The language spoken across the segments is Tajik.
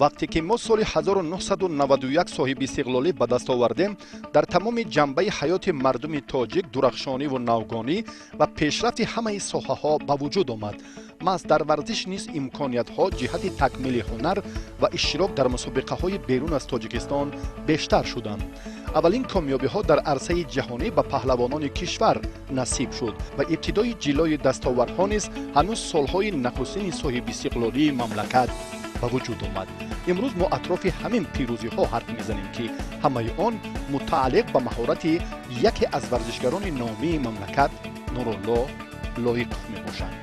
Вақте ки мо соли 1991 соҳиби истиқлолӣ ба даст овардем, дар тамоми ҷанбаи ҳаёти мардуми тоҷик дурахшониву навгонӣ ва пешрафти ҳамаи соҳаҳо ба вуҷуд омад. Маҳз дар варзиш низ имкониятҳо ҷиҳати такмили ҳунар ва иштирок дар мусобиқаҳои берун аз Тоҷикистон бештар шуданд. Аввалин комёбиҳо дар арсаи ҷаҳонӣ ба паҳлавонони кишвар насиб шуд ва ибтидои ҷилои дастовардҳо низ ҳанӯз солҳои нахустини соҳибистиқлолии мамлакат ба вуҷуд омад. Имрӯз мо атрофи ҳамин пирӯзиҳо ҳарф мезанем, ки ҳамаи он мутааллиқ ба маҳорати яке аз варзишгарони номии мамлакат Нурулло Лоиқов мебошанд.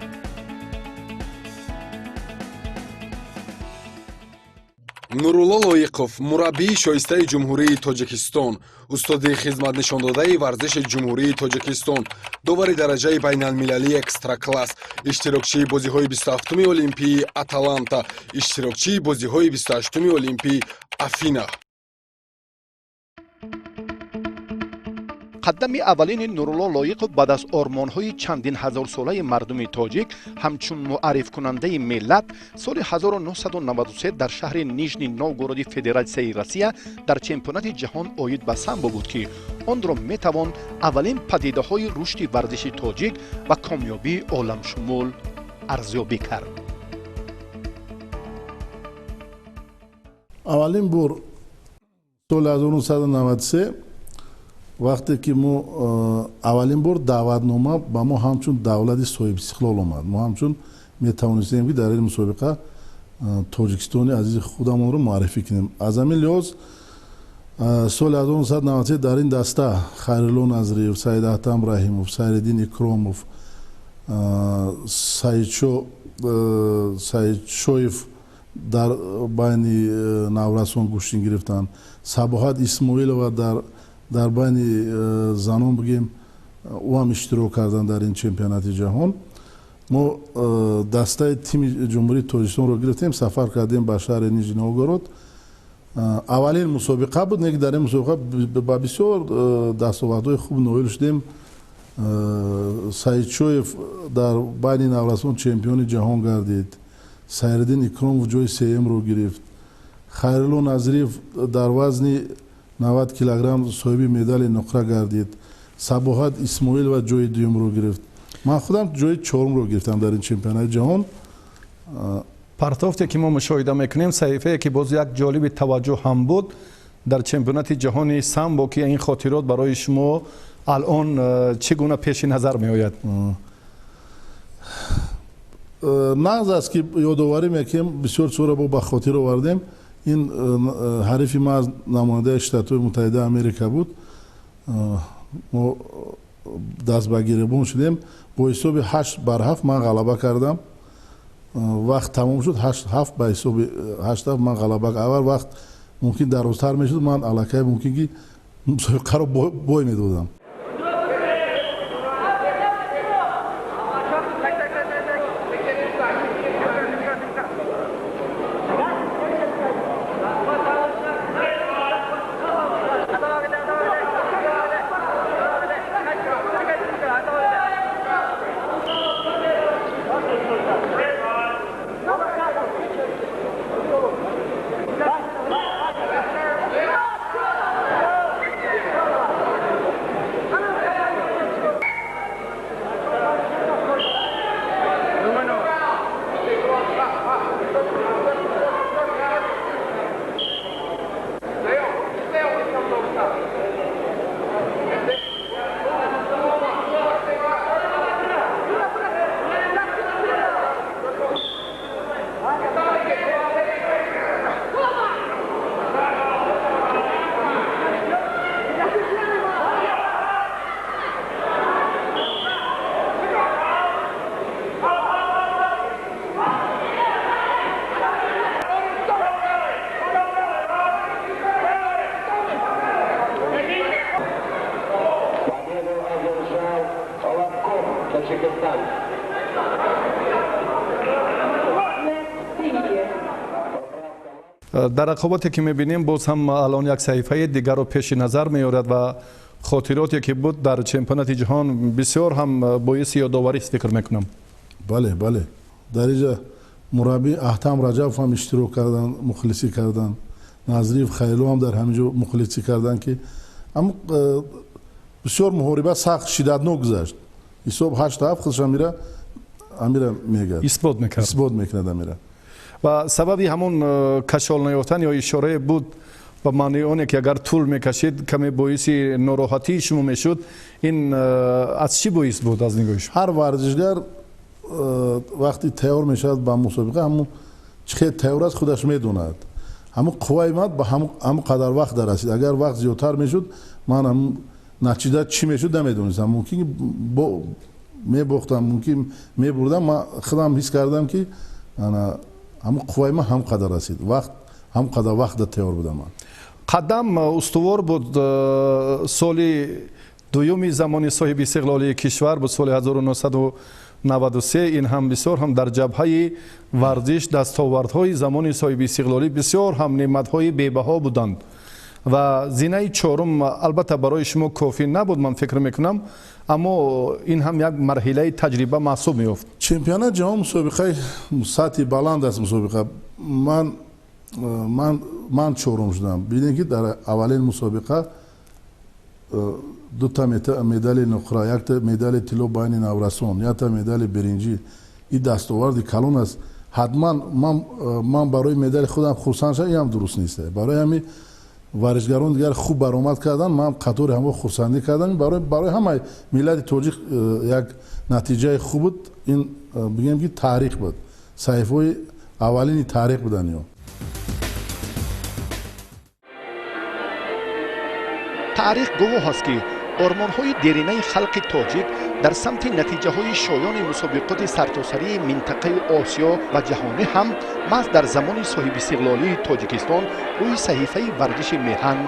Нурулло Лоиқов мураббии шоистаи Ҷумҳурии Тоҷикистон, устоди хизматнишондодаи варзиши Ҷумҳурии Тоҷикистон, довари дараҷаи байналмилалии экстракласс, иштирокчии бозиҳои 27-уми Олимпии Аталанта, иштирокчии бозиҳои 28-уми Олимпии Афина. Қадами аввалини Нурулло Лоиқов баъд аз ормонҳои чандин ҳазорсолаи мардуми тоҷик ҳамчун муаррифкунандаи миллат соли 1993 дар шаҳри Нижний Новгороди Федератсияи Россия дар чемпионати ҷаҳон оид ба самбо буд, ки онро метавон аввалин падидаҳои рушди варзиши тоҷик ва комёбии оламшумул арзёбӣ кард. Аввалин бор соли 1993, вақте ки мо аввалин бор даъватнома ба мо ҳамчун давлати соҳибистиқлол омад, мо ҳамчун метавонистем, ки дар ин мусобиқа Тоҷикистони азизи худамонро муаррифӣ кунем. Аз ҳамин лиҳоз соли 1993 дар ин даста Хайрулло Назриев, Саидаҳтам Раҳимов, Сайриддин Икромов, Саидшоев дар байни наврасон гӯштин гирифтанд, Сабоҳат Исмоилова дар байни занон бигем, ӯ ҳам иштирок карданд дар ин чемпионати ҷаҳон. Мо дастаи тими Ҷумҳурии Тоҷикистонро гирифтем, сафар кардем ба шаҳри Нижний Новгород. Аввалин мусобиқа буд, не ки дар ин мусобиқа ба бисёр дастовардҳои хуб ноил шудем. Саидшоев дар байни наврасон чемпиони ҷаҳон гардид, Сайриддин Икромов ҷои сеюмро гирифт, Хайрулло Назриев дар вазни 90 килограмм соҳиби медали нуқра гардид, Сабоҳат Исмоилова ҷои дуюмро гирифт, ман худам ҷои чорумро гирифтам дар ин чемпионати ҷаҳон. Партофте ки мо мушоҳида мекунем, саҳифае ки боз як ҷолиби таваҷҷӯҳ ҳам буд дар чемпионати ҷаҳони самбо, ки ин хотирот барои шумо алон чӣ гуна пеши назар меояд? Нағз аст, ки ёдоварӣ мекунем, бисёр чизҳоро бо ба хотир овардем. Ин ҳарифи ма аз намояндаи Штатҳои Муттаҳидаи Америка буд. Мо даст ба гиребон шудем, бо ҳисоби 8-7 ман ғалаба кардам. Вақт тамом шуд, 8-7, ба ҳисоби 8-7 ман ғалаба. Аввал вақт мумкин дарозтар мешуд, ман аллакай мумкин ки мусобиқаро бой медодам. Дар рақобате ки мебинем, боз ҳам алон як саҳифаи дигарро пеши назар меорад ва хотироте ки буд дар чемпионати ҷаҳон бисёр ҳам боиси ёдоварист, фикр мекунам. Бале, бале, дар инҷа Мураббӣ Аҳтам Раҷабов ҳам иштирок карданд, мухлисӣ карданд. Назриев Хайрло ҳам дар ҳамин ҷо мухлисӣ карданд, ки бисёр муҳориба сахт, шиддатнок гузашт. Ҳисоб 8-7 худаш амира мегӯяд, исбот мекард, исбот мекунад амира. Ва сабаби ҳамон кашол наёфтан ё ишорае буд ба маънии оне ки агар тӯл мекашид каме боиси нороҳатии шумо мешуд, ин аз чӣ боис буд аз нигоҳи шумо? Ҳар варзишгар вақте тайёр мешавад ба мусобиқа, ҳамун чӣ хел тайёр аст худаш медонад. Ҳамун қувваи ман ба ҳамун қадар вақт дарасид. Агар вақт зиёдтар мешуд, ман ҳамун натиҷа чӣ мешуд намедонистам. Мумкин мебохтам, мумкин мебурдам. Ман худам ҳис кардам, ки ҳамун қувваи ман ҳам қадар расид. Вақт ҳам қадар вақт тайёр будам ман. Қадам устувор буд. Соли дуюми замони соҳиби истиқлолии кишвар буд, соли 1993. Ин ҳам бисёр ҳам дар ҷабҳаи варзиш дастовардҳои замони соҳиби истиқлолӣ бисёр ҳам неъматҳои бебаҳо буданд ва зинаи чорум албатта барои шумо кофӣ набуд, ман фикр мекунам, аммо ин ҳам як марҳилаи таҷриба маҳсуб меёфт. Чемпионат ҷаҳон мусобиқаи сатҳи баланд аст. Мусобиқа ман чорум шудам. Бинед, ки дар аввалин мусобиқа дута медали нуқра, якта медали тилло байни наврасон, якта медали биринҷӣ. Ин дастоварди калон аст. Ҳатман ман барои медали худам хурсанд шудам, ин ҳам дуруст нест. Барои ҳамин варзишгарон дигар хуб баромад карданд, ман қатори ҳамон хурсандӣ кардам. Барои ҳамаи миллати тоҷик як натиҷаи хуб буд. Ин бигем, ки таърих буд, саҳифаҳои аввалини таърих буданд ё. Таърих гувоҳ аст, ки ормонҳои деринаи халқи тоҷик дар самти натиҷаҳои шоёни мусобиқоти сартосарии минтақаи Осиё ва ҷаҳонӣ ҳам маҳз дар замони соҳибистиқлолии Тоҷикистон рӯи саҳифаи варзиши меҳан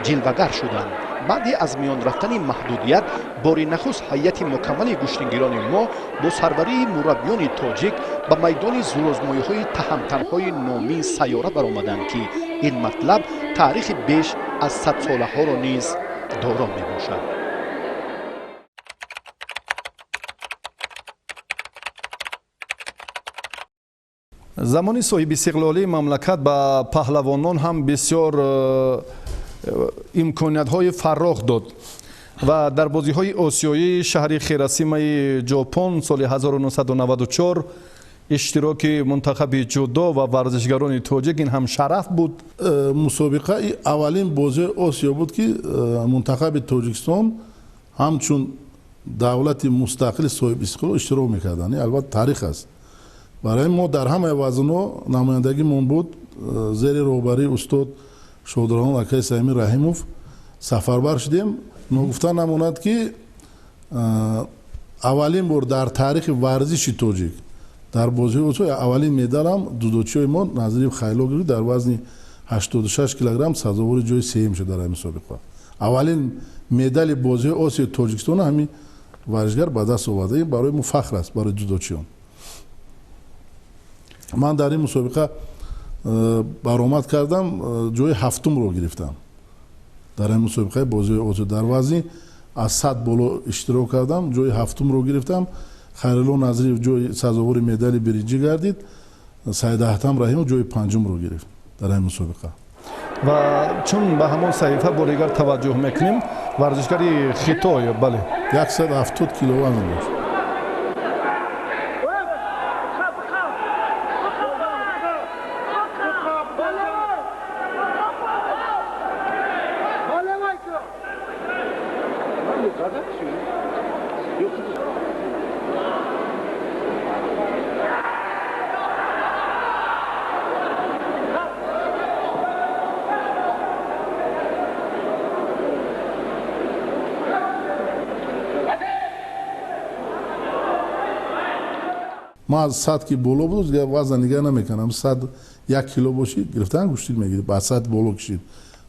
ҷилвагар шуданд. Баъди аз миён рафтани маҳдудият бори нахуст ҳайати мукаммали гӯштингирони мо бо сарварии мураббиёни тоҷик ба майдони зӯрозмоиҳои таҳамтанҳои номии сайёра баромаданд, ки ин матлаб таърихи беш аз садсолаҳоро низ доро мебошад. Замони соҳибистиқлолии мамлакат ба паҳлавонон ҳам бисёр имкониятҳои фаррох дод ва дар бозиҳои осиёии шаҳри Хиросимаи Ҷопон соли 1994 иштироки мунтахаби ҷудо ва варзишгарони тоҷик ин ҳам шараф буд. Мусобиқаи аввалин бозии Осиё буд, ки мунтахаби Тоҷикистон ҳамчун давлати мустақили соҳибистиқлол иштирок мекарданд. Ин албатта таърих аст. Барои мо дар ҳамаи вазнҳо намояндагимон буд. Зери роҳбарии устод Шодравон акаи Саимӣ Раҳимов сафарбар шудем. Ногуфта намонад, ки аввалин бор дар таърихи варзиши тоҷик дар бозиҳои Осиё аввалин медалам дзюдочиҳои мо Назриев Хайло гирифт, дар вазни 86 килограмм сазовори ҷои сеюм шуд дар ҳамин мусобиқа. Аввалин медали бозиҳои Осиёи Тоҷикистон ҳамин варзишгар ба даст овард. Ин барои мо фахр аст, барои дзюдочиён. Ман дар ин мусобиқа баромад кардам, ҷои ҳафтумро гирифтам дар ин мусобиқаи бозиҳои Осиё. Дар вазни аз 100 боло иштирок кардам, ҷои ҳафтумро гирифтам. Хайрулло Назриев ҷои сазовори медали биринҷӣ гардид, Саидаҳтам Раҳимов ҷои панҷумро гирифт дар ин мусобиқа. Ва чун ба ҳамон саҳифа бори дигар таваҷҷӯҳ мекунем, варзишгари Хитой, бале, 170 кило вазн дошт. Ман аз 100 ки боло буд, дигар вазна нигаҳ намекардам. 101 кило бошӣ, гирифтан гӯштӣ мегирифт, ба 100 боло кишид.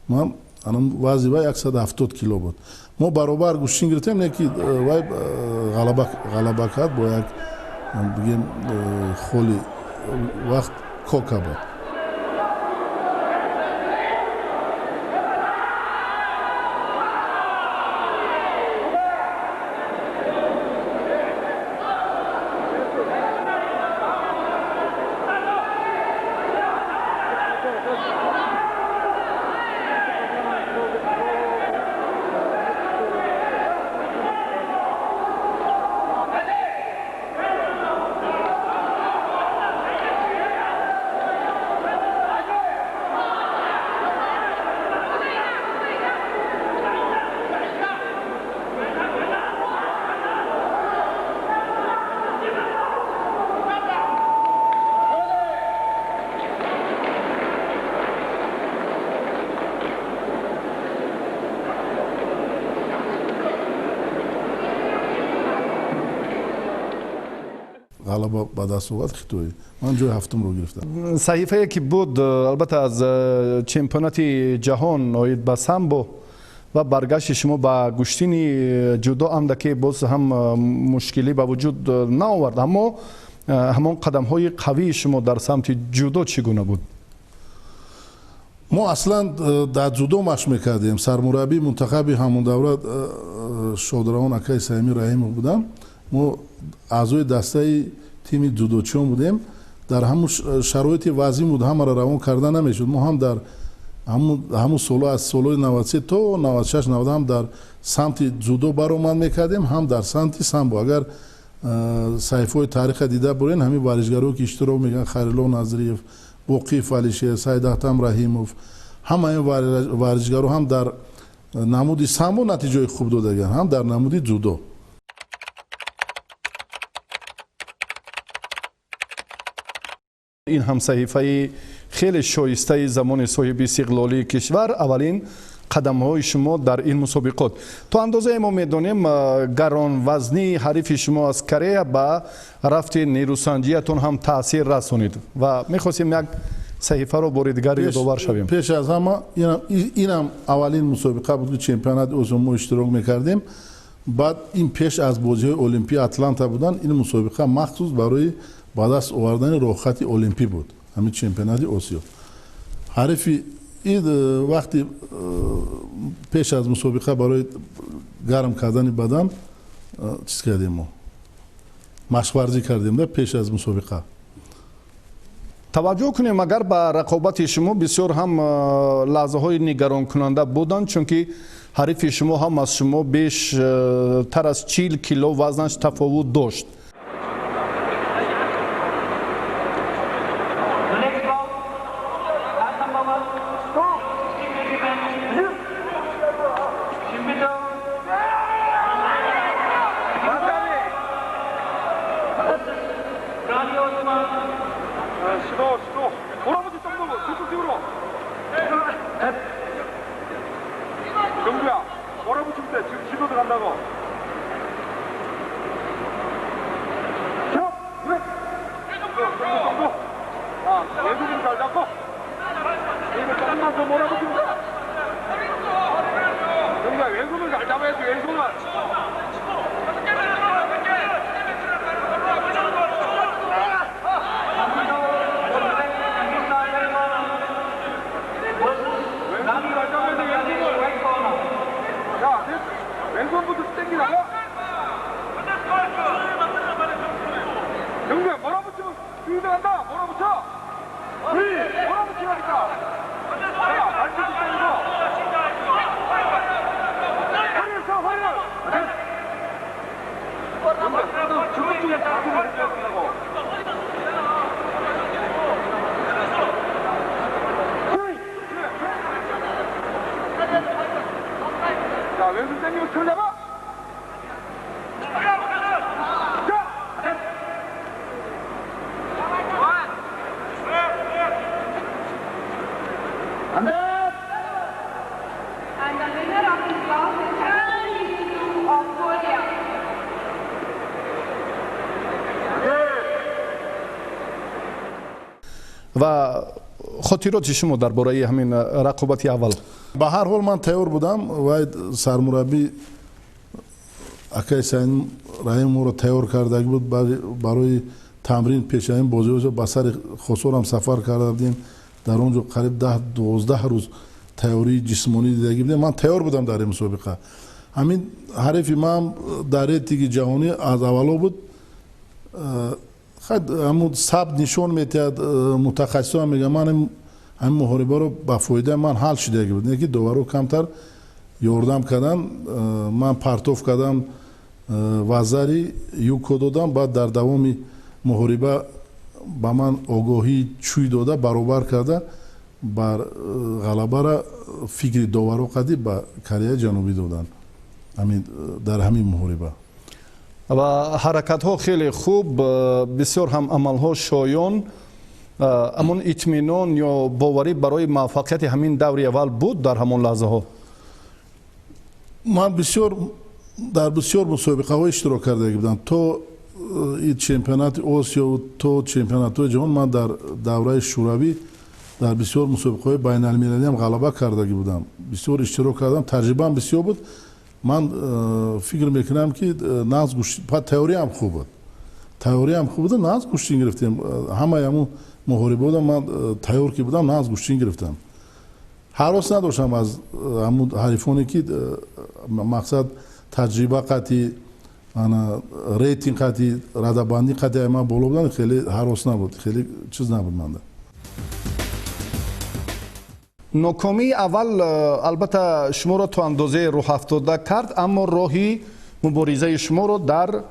Ман анам вазни вай 170 кило буд. Мо баробар гӯштин гирифтем, не ки вай ғалаба кард бо як, бигем, холи вақт кока буд. Ғалаба ба даст овард хитоӣ. Ман ҷои ҳафтумро гирифтам. Саҳифае ки буд, албатта, аз чемпионати ҷаҳон оид ба самбо ва баргашти шумо ба гӯштини ҷудо андаке боз ҳам мушкилӣ ба вуҷуд наовард, аммо ҳамон қадамҳои қавии шумо дар самти ҷудо чӣ гуна буд? Мо аслан дар ҷудо машқ мекардем. Сармураббии мунтахаби ҳамон давра шодравон акаи Саими Раҳимов будам. Мо аъзои дастаи тими ҷудочиён будем. Дар ҳамун шароити вазъӣ буд, ҳамаро равон карда намешуд. Мо ҳам дар ҳамун солҳо, аз солҳои 93 то 96, 90 ҳам дар самти ҷудо баромад мекардем, ҳам дар самти самбо. Агар саҳифаҳои тариха дида бурен, ҳамин варзишгаро ки иштирок мекунанд, Хайрулло Назриев, Боқиев Алишер, Сайдахтам Раҳимов, ҳама ин варзишгаро ҳам дар намуди самбо натиҷаҳои хуб додагианд, ҳам дар намуди ҷудо. Ин ҳам саҳифаи хеле шоистаи замони соҳиби истиқлолии кишвар, аввалин қадамҳои шумо дар ин мусобиқот. То андозае мо медонем, гаронвазнии ҳарифи шумо аз Корея ба рафти нерӯсанҷиятон ҳам таъсир расонид ва мехостем як саҳифаро бори дигар ёдовар шавем. Пеш аз ҳама инам аввалин мусобиқа буд, ки чемпионати Осиё мо иштирок мекардем. Баъд ин пеш аз бозиҳои Олимпии Атланта буданд. Ин мусобиқа махсус барои ба даст овардани роҳхати олимпӣ буд, ҳамин чемпионати Осиё. Ҳарифи ин вақти пеш аз мусобиқа барои гарм кардани бадан чиз кардем, мо машқварзӣ кардем да пеш аз мусобиқа. Таваҷҷӯҳ кунем, агар ба рақобати шумо бисёр ҳам лаҳзаҳои нигаронкунанда буданд, чунки ҳарифи шумо ҳам аз шумо бештар аз 40 кило вазнаш тафовут дошт. Ва хотироти шумо дар бораи ҳамин рақобати аввал? Ба ҳар ҳол ман тайёр будам ва сармураббӣ акаи Саид Раҳим моро тайёр карда буд барои тамрин. Пеш аз ин бозиҳо ба сари Хосорам сафар карда будем. Дар он ҷо қариб 10-12 рӯз тайёрии ҷисмонӣ дидагӣ будем. Ман тайёр будам дар ин мусобиқа. Ҳамин ҳарифи ман дар рейтинги ҷаҳонӣ аз аввало буд. Ҳамун сабт нишон метиҳад, мутахассисон мегӯянд, ман ҳамин муҳорибаро ба фоидаи ман ҳал шудагӣ буд. Не ки доваро камтар ёрдам карданд, ман партоф кардам, вазари юко додам, баъд дар давоми муҳориба ба ман огоҳии чӯй дода, баробар карда, бар ғалабара фикри доваро қадӣ ба Кореяи Ҷанубӣ доданд дар ҳамин муҳориба. Ва ҳаракатҳо хеле хуб, бисёр ҳам амалҳо шоён. Амон итминон ё боварӣ барои муваффақияти ҳамин даври аввал буд дар ҳамон лаҳзаҳо? Ман дар бисёр мусобиқаҳо иштирок карда будам. То чемпионати Осиё то чемпионатҳои ҷаҳон ман дар давраи Шӯравӣ дар бисёр мусобиқаҳои байналмилалиам ғалаба кардагӣ будам, бисёр иштирок кардам, таҷрибаам бисёр буд. Ман фикр мекунам, ки нағз тайёриам хуб буд, тайёриам хуб буд, нағз гӯштин гирифтем. Ҳамаи ҳамун муҳорибаҳода ман тайёр ки будам, нағз гӯштин гирифтам. Ҳарос надоштам аз ҳамун ҳарифоне, ки мақсад таҷриба қатъи, рейтинг қатъи, радабандӣ қатъи ман боло буданд, хеле ҳарос набуд, хеле чиз набуд манда. Нокомии аввал албатта шуморо то андозае рӯҳафтода кард, аммо роҳи муборизаи шуморо дар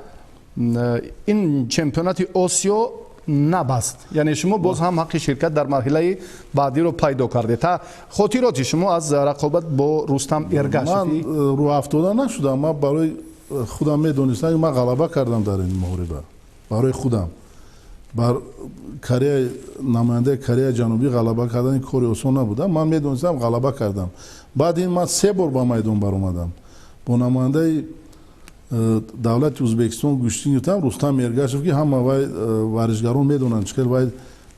ин чемпионати Осиё набаст. Яъне шумо боз ҳам ҳаққи ширкат дар марҳилаи баъдиро пайдо кардед. Та хотироти шумо аз рақобат бо Рустам Эргашев? Ман рӯҳафтода нашудам. Ман барои худам медонистам, ман ғалаба кардам дар ин муҳориба. Барои худам бар Корея, намояндаи Кореяи Ҷанубӣ ғалаба кардан ин кори осон набуда. Ман медонистам, ғалаба кардам. Баъд ин ман се бор ба майдон баромадам. Бо намояндаи давлати Ӯзбекистон гӯштин гирифтам, Рустам Эргашев, ки ҳама вай варзишгарон медонанд, чӣ хел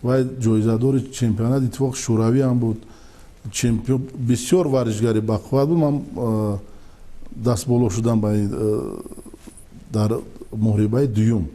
вай ҷоизадори чемпионати Иттифоқи Шӯравӣ ҳам буд, чемпион, бисёр варзишгари бақувват буд. Ман дастболо шудам дар муҳорибаи дуюм.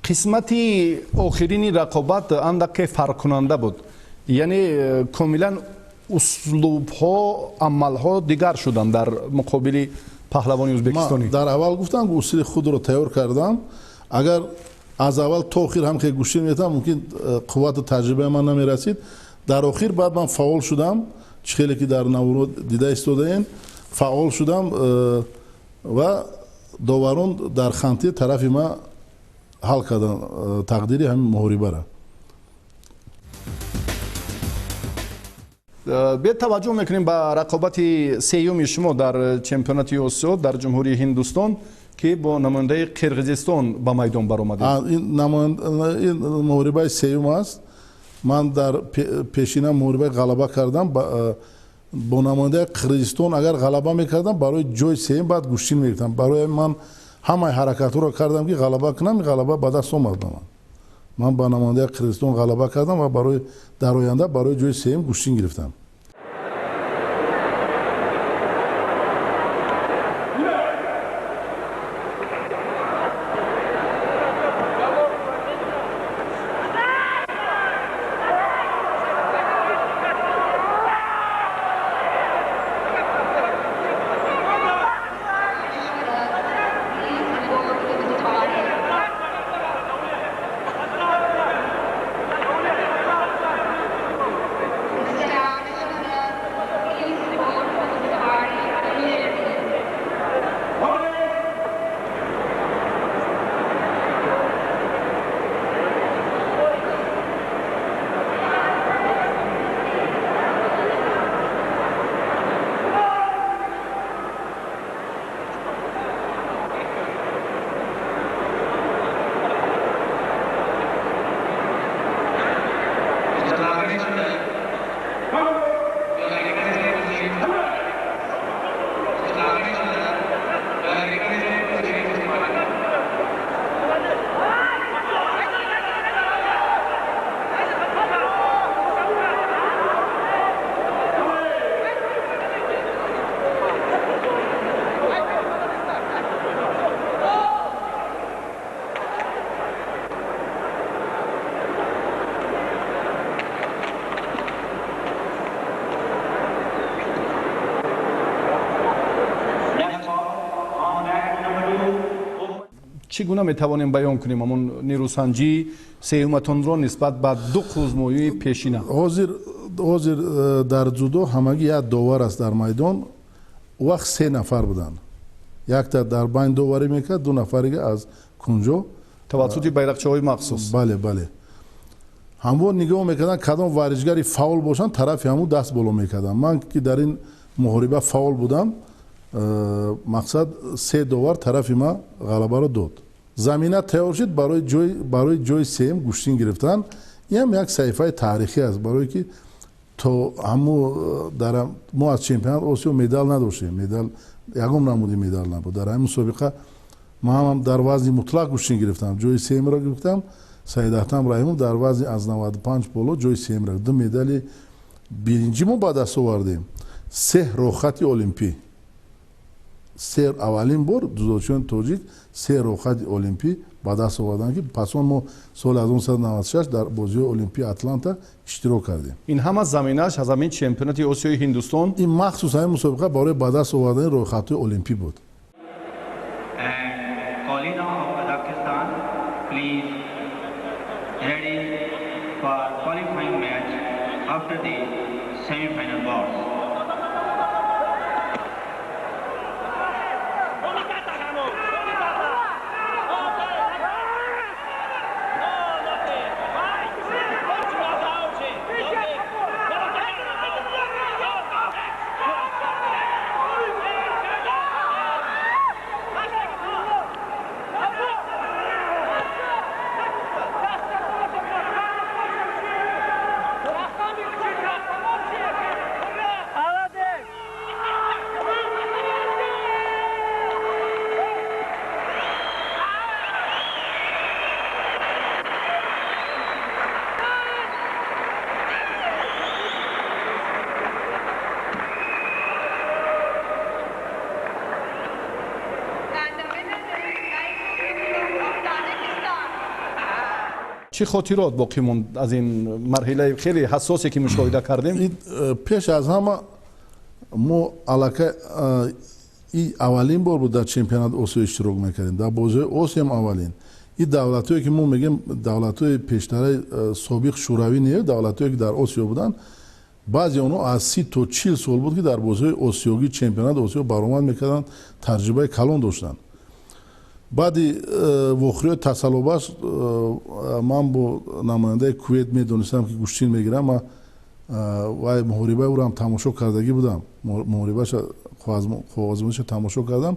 Қисмати охирини рақобат андаке фарқкунанда буд. Яъне комилан услубҳо, амалҳо дигар шуданд дар муқобили паҳлавони ӯзбекистонӣ. Дар аввал гуфтам, усули худро тайёр кардам. Агар аз аввал то охир ҳам хел гӯштин метам, мумкин қуввату таҷрибаи ман намерасид. Дар охир баъд ман фаъол шудам, чӣ хеле ки дар наворо дида истодаем, фаъол шудам ва доварон дар ханти тарафи ман ҳал карданд тақдири ҳамин муҳорибаро. Бетаваҷҷӯҳ мекунем ба рақобати сеюми шумо дар чемпионати Осиё дар Ҷумҳурии Ҳиндустон, ки бо намояндаи Қирғизистон ба майдон баромадед. Ин муҳорибаи сеюм аст. Ман дар пешина муҳорибаи ғалаба кардам бо намояндаи Қирғизистон. Агар ғалаба мекардам, барои ҷои сеюм баъд гӯштин мегирифтам. Барои ман ҳамаи ҳаракатҳоро кардам, ки ғалаба кунам, ғалаба ба даст омад ба ман. Ман ба намояндаи Қирғизистон ғалаба кардам ва барои дар оянда барои ҷои сеюм гӯштин гирифтам. Чӣ гуна метавонем баён кунем ҳамон нерӯсанҷии сеюматонро нисбат ба ду қӯзмоии пешина? Ҳозир дар ҷудо ҳамагӣ як довар аст дар майдон. Вақт се нафар буданд. Якта дар байн доварӣ мекард, ду нафарига аз кунҷо тавассути байрақчаҳои махсус. Бале, бале. Ҳамвор нигоҳ мекарданд, кадом варзишгари фаъол бошанд, тарафи ҳамун даст боло мекарданд. Ман ки дар ин муҳориба фаъол будам, мақсад се довар тарафи ман ғалабаро дод. Замина тайёр шуд барои ҷои сеюм гӯштин гирифтан. Ин ҳам як саҳифаи таърихӣ аст, барое ки то ҳаму дар мо аз чемпионат Осиё медал надоштем, медал ягон намуди медал набуд. Дар ҳамин мусобиқа ман ҳам дар вазни мутлақ гӯштин гирифтам, ҷои сеюмро гирифтам. Саидахтам Раҳимов дар вазни аз 95 боло ҷои сеюмро, ду медали биринҷӣ мо ба даст овардем, се роҳхати олимпӣ. Се аввалин бор ҷудочиёни тоҷик се роҳхати олимпӣ ба даст оварданд, ки пас он мо соли 1996 дар бозиҳои олимпии Атланта иштирок кардем. Ин ҳама заминаш аз ҳамин чемпионати Осиёи Ҳиндустон. Ин махсус ҳамин мусобиқа барои ба даст овардани роҳхатҳои олимпӣ буд. Чӣ хотирот боқӣ монд аз ин марҳилаи хеле ҳассосе ки мушоҳида кардем? Пеш аз ҳама мо аллакай и аввалин бор буд дар чемпионати Осиё иштирок мекардем, дар бозиҳои Осиём аввалин. И давлатҳое ки мо мегӯем давлатҳои пештараи собиқ шӯравӣ не, давлатҳое ки дар Осиё буданд, баъзе онҳо аз 30 то 40 сол буд ки дар бозиҳои осиёгӣ чемпионати Осиё баромад мекарданд, таҷрибаи калон доштанд. Баъди вохӯриҳои тасаллобаш ман бо намояндаи Кувейт медонистам ки гӯштин мегирам. Ман вай муҳорибаи ӯро ҳам тамошо кардагӣ будам, муҳорибаша қоғозмониша тамошо кардам.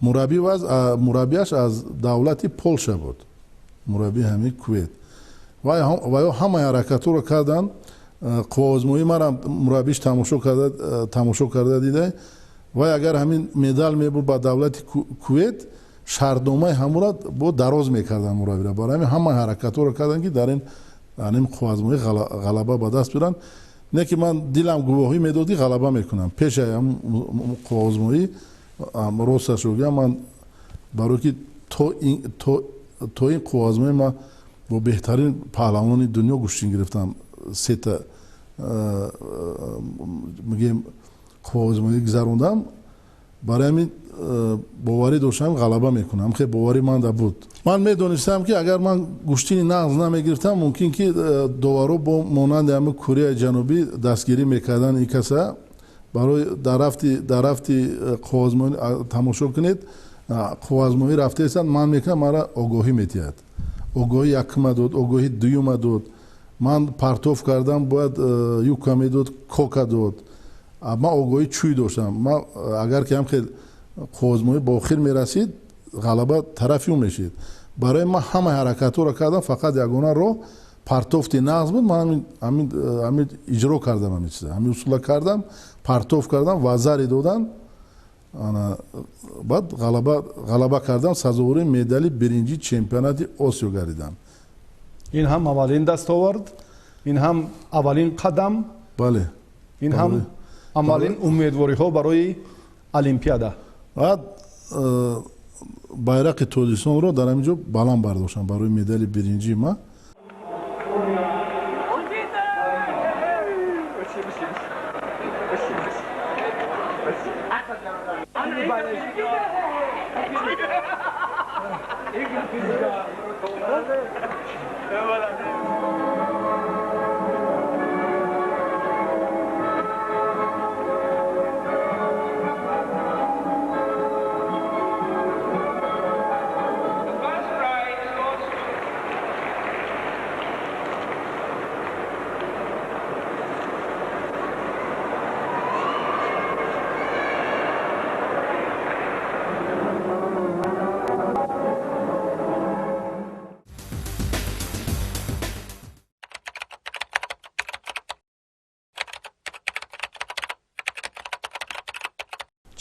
Мураббиаш аз давлати Полша буд, мураббии ҳамин Кувейт. Ва ё ҳамаи ҳаракатҳоро карданд. Қоғозмоӣ марам мураббиш тамошо карда дида. Вай агар ҳамин медал мебурд ба давлати Кувейт, шартномаи ҳамура бо дароз мекарданд мураббиро. Барои ҳамин ҳамаи ҳаракатҳоро карданд ки дар ин қоғазмоӣ ғалаба ба даст биёранд. Не ки ман дилам гувоҳӣ медод ки ғалаба мекунам. Пеши ҳамин қоғазмоӣ росташро гӯям, ман барои ки то ин қоғазмоӣ ман бо беҳтарин паҳлавони дунё гӯштин гирифтам. Сета мегӯем қоғазмоӣ гузарондам. Барои ҳамин боварӣ доштам ғалаба мекунам. Хеле боварӣ манда буд. Ман медонистам ки агар ман гӯштини нағз намегирифтам, мумкин ки доваро бо монанди ҳамин Кореяи Ҷанубӣ дастгирӣ мекарданд ин каса. Барои дар рафти қоғазмоӣ тамошо кунед, қоғазмоӣ рафтаистанд, ман мекунам, мара огоҳӣ метиҳад. Огоҳӣ якума дод, огоҳӣ дуюма дод. Ман партов кардам, бояд юка медод, кока дод. Ман огоҳӣ чӯй доштам. Ман агар ки ҳам хел қоғазмоӣ ба охир мерасид, ғалаба тарафи ӯ мешид. Барои ман ҳамаи ҳаракатҳоро кардам, фақат ягона роҳ партофти нағз буд. Ман ҳамин иҷро кардам, ҳамин чиза, ҳамин усула кардам, партоф кардам, вазари додам, баъд ғалаба кардам, сазовори медали биринҷи чемпионати Осиё гардидам. Ин ҳам аввалин дастовард, ин ҳам аввалин қадам, бале, ин ҳам аввалин умедвориҳо барои Олимпиада. Баъд байрақи Тоҷикистонро дар ҳамин ҷо баланд бардоштам барои медали биринҷии ман.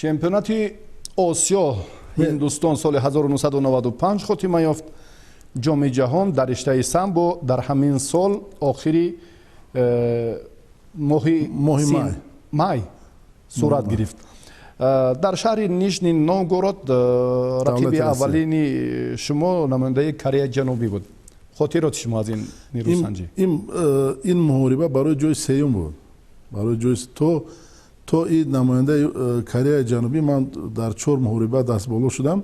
Чемпионати Осиё Ҳиндустон соли 1995 хотима ёфт. Ҷоми ҷаҳон дар риштаи самбо дар ҳамин сол охири моҳи май сурат гирифт. Дар шаҳри Нижний Новгород рақиби аввалини шумо намояндаи Кореяи Ҷанубӣ буд. Хотироти шумо аз ин нерӯсанҷӣ? Ин муҳориба барои ҷои сеюм буд. Барои ҷои то ин намояндаи Кореяи Ҷанубӣ ман дар 4 муҳориба дастболо шудам.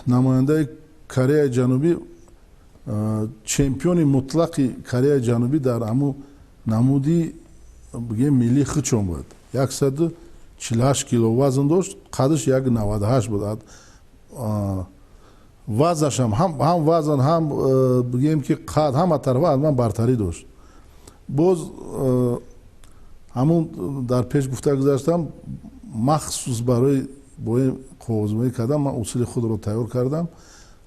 Намояндаи Кореяи Ҷанубӣ чемпиони мутлақи Кореяи Ҷанубӣ дар ҳамун намуди бигем миллии худшон буд. 148 кило вазн дошт, қадаш 1,98 буд. Вазнашам ҳам вазн, ҳам бигем ки қад, ҳама тарафа аз ман бартарӣ дошт. Боз ҳамун дар пеш гуфта гузаштам, махсус барои бо ин қувваозмоӣ кардам, ман усули худро тайёр кардам,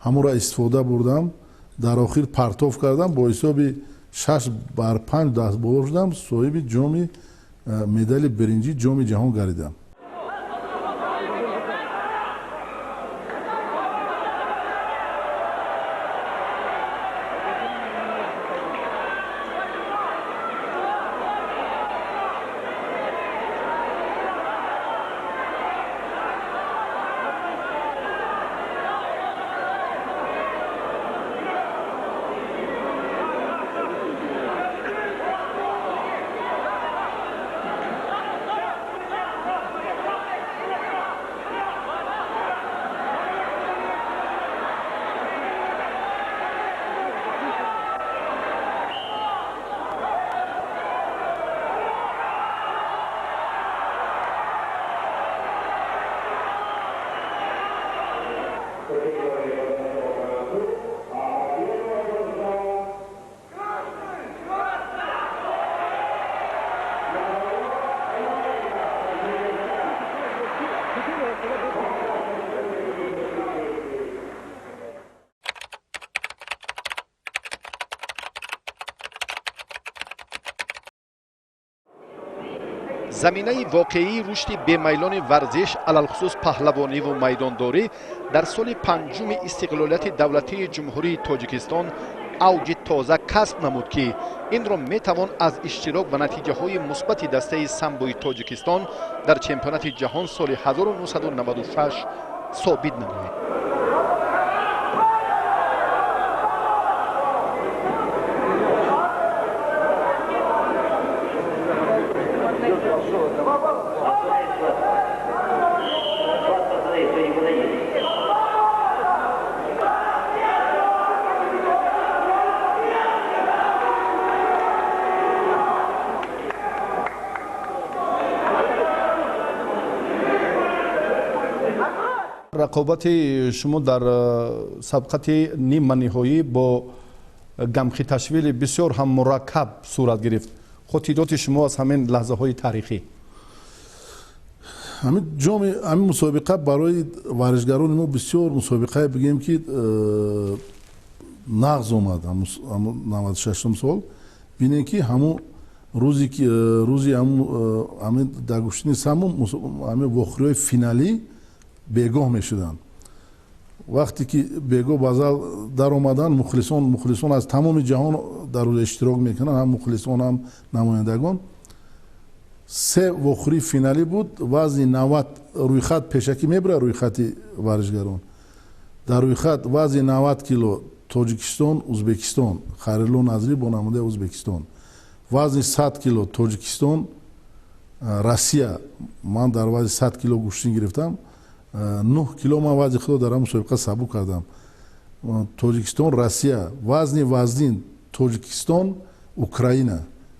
ҳамонро истифода бурдам, дар охир партов кардам, бо ҳисоби 6-5 дастболо шудам, соҳиби ҷоми медали биринҷӣ ҷоми ҷаҳон гардидам. Заминаи воқеии рушди бемайлони варзиш, алалхусус паҳлавониву майдондорӣ дар соли панҷуми истиқлолияти давлатии Ҷумҳурии Тоҷикистон авҷи тоза касб намуд, ки инро метавон аз иштирок ва натиҷаҳои мусбати дастаи самбои Тоҷикистон дар чемпионати ҷаҳон соли 1996 собит намоид. Рақобати шумо дар сабқати ниманиҳоӣ бо Гамхиташвили бисёр ҳам мураккаб сурат гирифт. Хотироти шумо аз ҳамин лаҳзаҳои таърихӣ? Ҳамин ҷоми, ҳамин мусобиқа барои варзишгарони мо бисёр мусобиқае бигем ки нағз омад. Ҳамун 96 сол бинем ки ҳамун рӯзи рӯзи ҳамин дар гӯштини самбо ҳамин вохӯриҳои финалӣ бегоҳ мешуданд. Вақте ки бегоҳ ба зал даромаданд, мухлисон аз тамоми ҷаҳон дар рӯз иштирок мекунанд, ҳам мухлисон, ҳам намояндагон. 3 вохӯрии финалӣ буд. Вазни 90 рӯйхат пешакӣ мебарад рӯйхати варзишгарон. Дар рӯйхат вазни 90 кило Тоҷикистон, Ӯзбекистон, Хайрулло Назрӣ бо намояндаи Ӯзбекистон. Вазни 100 кило Тоҷикистон, Россия. Ман дар вазни 100 кило гӯштин гирифтам. 9 кило ман вазни худро дар ҳам мусобиқа сабук кардам. Тоҷикистон, Россия, вазни вазнин Тоҷикистон, Украина.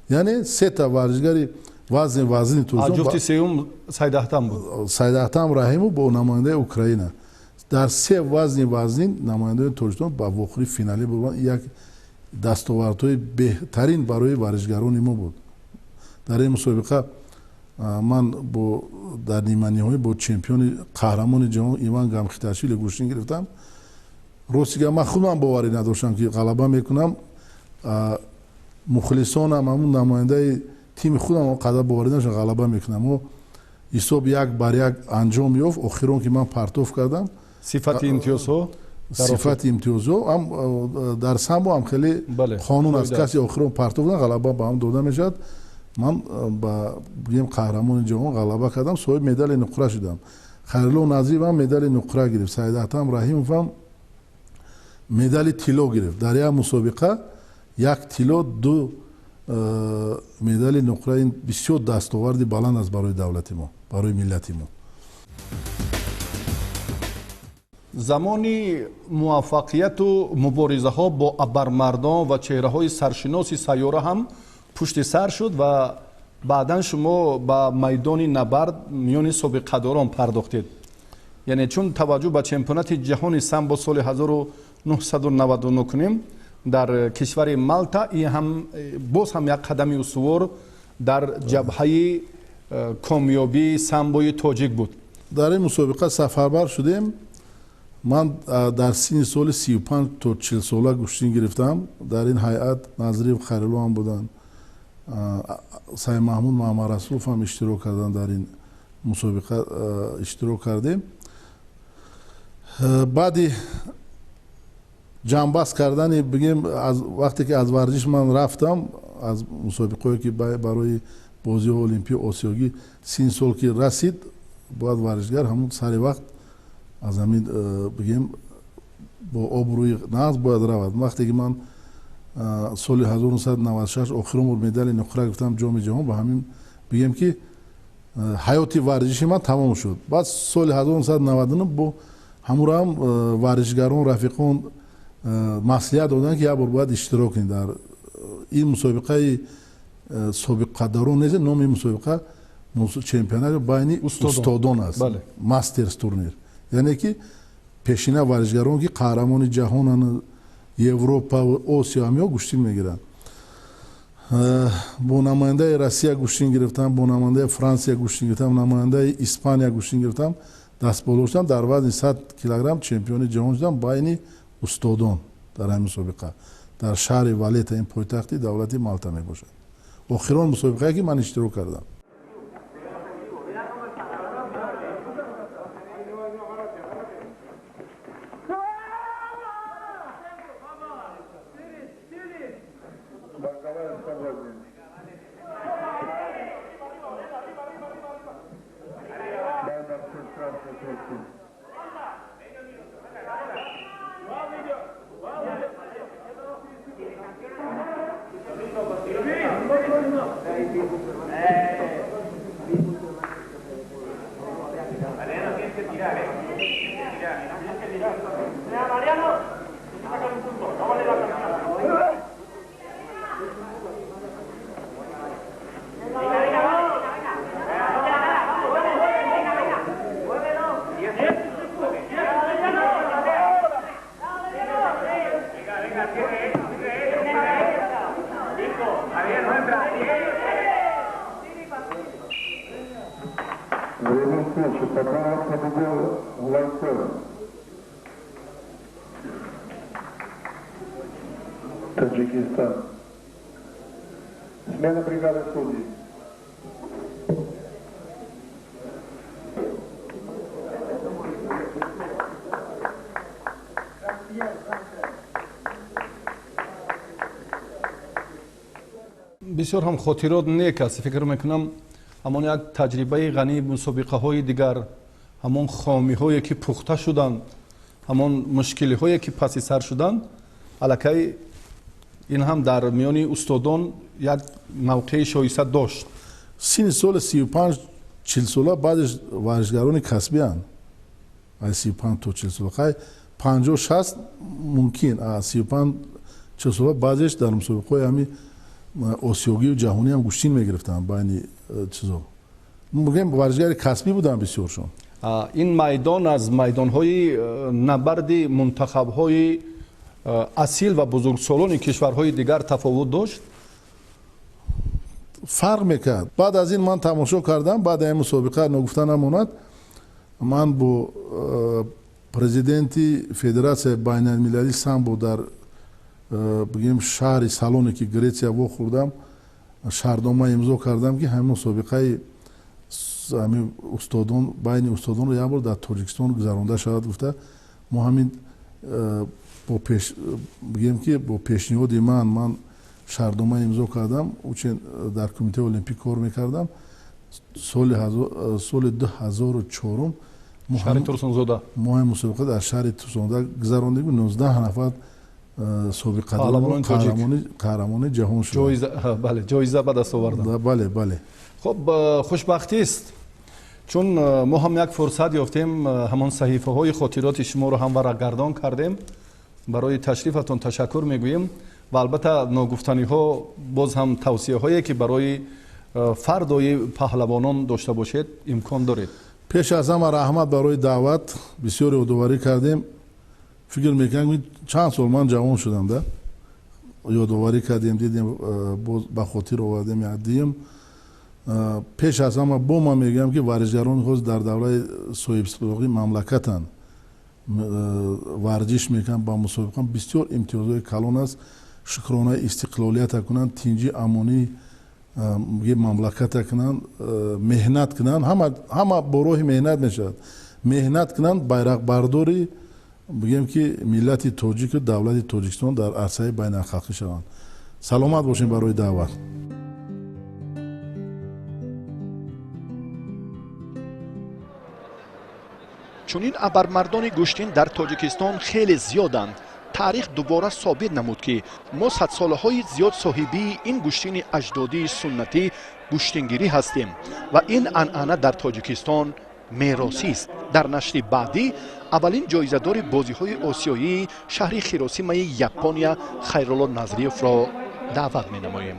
Яъне сета варзишгари вазни вазнини Тоҷикистон. Ҷуфти сеюм Сайдаҳтам буд. Сайдаҳтам Раҳимов бо намояндаи Украина. Дар се вазни вазнин намояндаи Тоҷикистон ба вохӯри финалӣ бурданд. Як дастовардҳои беҳтарин барои варзишгарони мо буд. Дар ин мусобиқа ман бо дар ниманиҳоӣ бо чемпиони қаҳрамони ҷаҳон Иван Гамхиташвили гӯштин гирифтам. Рости гап, ман худам боварӣ надоштам, ки ғалаба мекунам. Мухлисонам, ҳамун намояндаи тими худам он қадар боварӣ надоштам, ғалаба мекунам. Мо ҳисоб 1-1 анҷом ёфт. Охирон ки ман партоф кардам. Сифати имтиёзҳо? Сифати имтиёзҳо ҳам дар самбо ҳам хеле қонун аст. Каси охирон партоф кунад, ғалаба ба ҳам дода мешавад. Ман ба бигем қаҳрамони ҷаҳон ғалаба кардам, соҳиби медали нуқра шудам. Хайрулло Назиев ҳам медали нуқра гирифт, Сайдаҳтам Раҳимов ҳам медали тилло гирифт. Дар як мусобиқа 1 тилло, 2 медали нуқра. Ин бисёр дастоварди баланд аст барои давлати мо, барои миллати мо. Замони муваффақияту муборизаҳо бо абармардон ва чеҳраҳои саршиноси сайёра ҳам пушти сар шуд ва баъдан шумо ба майдони набард миёни собиқадорон пардохтед. Яъне чун таваҷҷӯҳ ба чемпионати ҷаҳони самбо соли 1999 кунем дар кишвари Малта, ин ҳам боз ҳам як қадами устувор дар ҷабҳаи комёбии самбои тоҷик буд. Дар ин мусобиқа сафарбар шудем. Ман дар синни соли 35 то 40 сола гӯштин гирифтам. Дар ин ҳайат Назриев Хайрулло ҳам буданд, Саймаҳмуд Маҳмадрасулов ҳам иштирок карданд. Дар ин мусобиқа иштирок кардем. Баъди ҷамъбаст кардани, бигем, аз вақте ки аз варзиш ман рафтам, аз мусобиқаҳое ки барои бозиҳои олимпии осиёгӣ синни сол ки расид, бояд варзишгар ҳамун сари вақт аз ҳамин, бигем, бо обрӯи нағз бояд равад. Вақте ки ман соли 1996 охирон бор медали нуқра гирифтам ҷоми ҷаҳон, ба ҳамин бигем ки ҳаёти варзиши ман тамом шуд. Баъд соли 1999 бо ҳамуро ҳам варзишгарон, рафиқон маслиҳат доданд, ки як бор бояд иштирок кунед дар ин мусобиқаи собиқадарон нест, номи мусобиқа чемпионати байни устодон аст, мастерс турнир. Яъне ки пешина варзишгарон ки қаҳрамони ҷаҳонанд, Европа ва Осиё ҳамиҳо гӯштин мегиранд. Бо намояндаи Россия гӯштин гирифтам, бо намояндаи Франсия гӯштин гирифтам, намояндаи Испания гӯштин гирифтам, дастболо шудам. Дар вазни 100 килограмм чемпиони ҷаҳон шудам байни устодон дар ҳамин мусобиқа дар шаҳри Валета, ин пойтахти давлати Малта мебошад. Охирон мусобиқае ки ман иштирок кардам. Таджикистан. Смена бригады судей. Бисёр ҳам хотирот нек аст. Фикр мекунам ҳамон як таҷрибаи ғании мусобиқаҳои дигар, ҳамон хомиҳое ки пухта шуданд, ҳамон мушкилиҳое ки паси сар шуданд, аллакай ин ҳам дар миёни устодон як мавқеи шоиста дошт. Синни соли 35-40 сола баъдеш варзишгарони касбианд. Аз 35 то 40 сола. Хай 50-60 мумкин, а 35-40 сола баъзеш дар мусобиқаҳои ҳамин осиёгию ҷаҳонӣ ҳам гӯштин мегирифтанд байни чизо. Мегӯем, варзишгари касбӣ буданд бисёршон. Ин майдон аз майдонҳои набарди мунтахабҳои асил ва бузургсолони кишварҳои дигар тафовут дошт? Фарқ мекард. Баъд аз ин ман тамошо кардам, баъд аз ин мусобиқа, ногуфта намонад, ман бо президенти федератсияи байналмилалии самбо дар, бигем, шаҳри Салоники, Гретсия вохӯрдам, шартнома имзо кардам, ки ҳамин мусобиқаи ҳамин устодон, байни устодонро як бор дар Тоҷикистон гузаронда шавад гуфта. Мо ҳамин бо пеш, бигем, ки бо пешниҳоди ман шартнома имзо кардам. Учен дар Кумитаи Олимпӣ кор мекардам. Соли 2004 шаҳри Турсунзода мо ҳамин мусобиқа дар шаҳри Турсунзода гузарондем. 19 нафар собиқадор қаҳрамони ҷаҳон шуданд. Бале, ҷоиза ба даст оварданд. Бале, бале. Хуб, хушбахтист, чун мо ҳам як фурсат ёфтем, ҳамон саҳифаҳои хотироти шуморо ҳам варақгардон кардем. Барои ташрифатон ташаккур мегӯем ва албатта ногуфтаниҳо боз ҳам тавсияҳое, ки барои фардои паҳлавонон дошта бошед, имкон доред. Пеш аз ҳама раҳмат барои даъват, бисёр ёдоварӣ кардем. Фикр мекунам, чанд сол ман ҷавон шудам, да, ёдоварӣ кардем, дидем, боз ба хотир овардем. Як пеш аз ҳама бо ман мегӯям, ки варзишгарони ҳозир дар давраи соҳибистиқлолии мамлакатанд, варзиш мекунанд, ба мусобиқа бисёр имтиёзҳои калон аст. Шукронаи истиқлолията кунанд, тинҷи амонӣ мамлаката кунанд, меҳнат кунанд. Ҳама бо роҳи меҳнат мешавад. Меҳнат кунанд, байрақбардори, бигем, ки миллати тоҷику давлати Тоҷикистон дар арсаи байналхалқӣ шаванд. Саломат бошем барои даъват. Чунин абармардони гӯштин дар Тоҷикистон хеле зиёданд. Таърих дубора собит намуд, ки мо садсолаҳои зиёд соҳибии ин гӯштини аҷдодии суннатӣ гӯштингирӣ ҳастем ва ин анъана дар Тоҷикистон меросист. Дар нашри баъдӣ аввалин ҷоизадори бозиҳои осиёии шаҳри Хиросимаи Япония Хайрулло Назриевро даъват менамоем.